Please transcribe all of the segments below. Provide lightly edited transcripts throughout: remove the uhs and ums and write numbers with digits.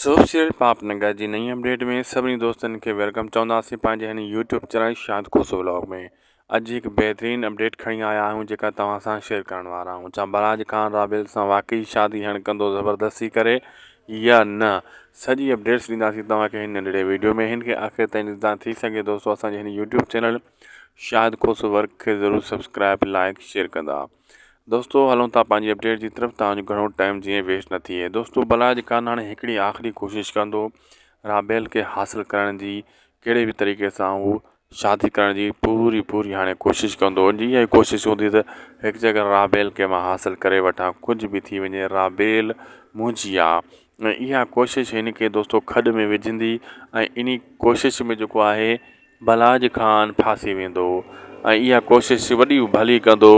Soap serial پاپ نگر جي نئين اپڊيٽ ۾ سڀني دوستن کي welcome چونداسين پنهنجي هن YouTube channel Shahid Khoso vlog ۾ اڄ هڪ بهترين اپڊيٽ کڻي آيا آهيون جيڪا توهان سان شيئر ڪرڻ وارا آهيون ڇا بلاج خان رابيل سان واقعي شادي هڻ ڪندو زبردستي ڪري يا نه سڄي اپڊيٽس ڏينداسين توهان کي هن ننڍڙي ويڊيو ۾ هن کي آخر تائين ڏسندا ٿي سگهي دوستو اسان جي هن YouTube channel Shahid Khoso work کي ضرور سبسڪرائب لائڪ شيئر ڪندا دوستو هلون ٿا پنهنجي اپڊيٽ جي طرف توهان جو گهڻو ٽائيم جيئن ويسٽ نه ٿئي دوستو بلاج خان هاڻي هڪڙي آخري ڪوشش ڪندو رابيل کي حاصل ڪرڻ جي ڪهڙي به طريقي سان هو شادي ڪرڻ جي پوري پوري هاڻي ڪوشش ڪندو ان جي اها ئي ڪوشش هوندي ته هڪ جڳهه رابيل کي مان حاصل ڪري وٺان ڪجهه به ٿي وڃي رابيل منهنجي آ ۽ اها ڪوشش هن کي دوستو کڏ ۾ وجهندي ۽ انهي ڪوشش ۾ جيڪو آهي بلاج خان ڦاسي ويندو ۽ اها ڪوشش وڏي ڀلي ڪندو،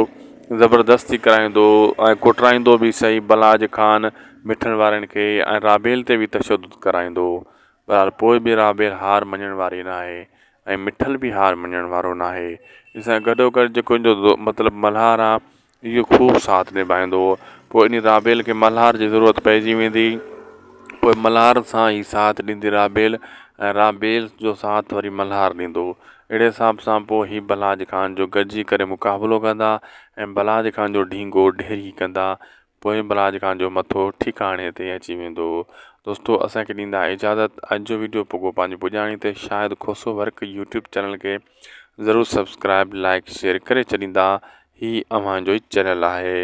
زبردستي ڪرائيندو ۽ ڪٽرائيندو به سهي بلاج خان مٺن وارن کي ۽ رابيل تي به تشدد ڪرائيندو. بهرحال پوء به رابيل هار مڃڻ واري ناهي ۽ مٺل به هار مڃڻ وارو ناهي. ان سان گڏوگڏ جيڪو ان جو مطلب ملهار آ اهو خوب ساٿ نڀائيندو هو. پوء انهي رابيل کي ملهار جي ضرورت پئجي ويندي. پوء ملهار سان ئي ساٿ ڏيندي رابيل ۽ رابيل جو ساٿ وري ملهار ڏيندو. اهڙي حساب سان پوء هي بلاج خان جو گڏجي ڪري مقابلو ڪندا ۽ بلاج خان جو ڍينگو ڍيري ڪندا. پوء بلاج خان جو مٿو ٺڪاڻي تي اچي ويندو. دوستو اسان کي ڏيندا اجازت اڄ جو ويڊيو پڳو پنهنجي پڄاڻي تي Shahid Khoso work YouTube channel کي ضرور سبسڪرائب لائڪ شيئر ڪري ڇڏيندا. هي اوهان جو ئي چينل آهي.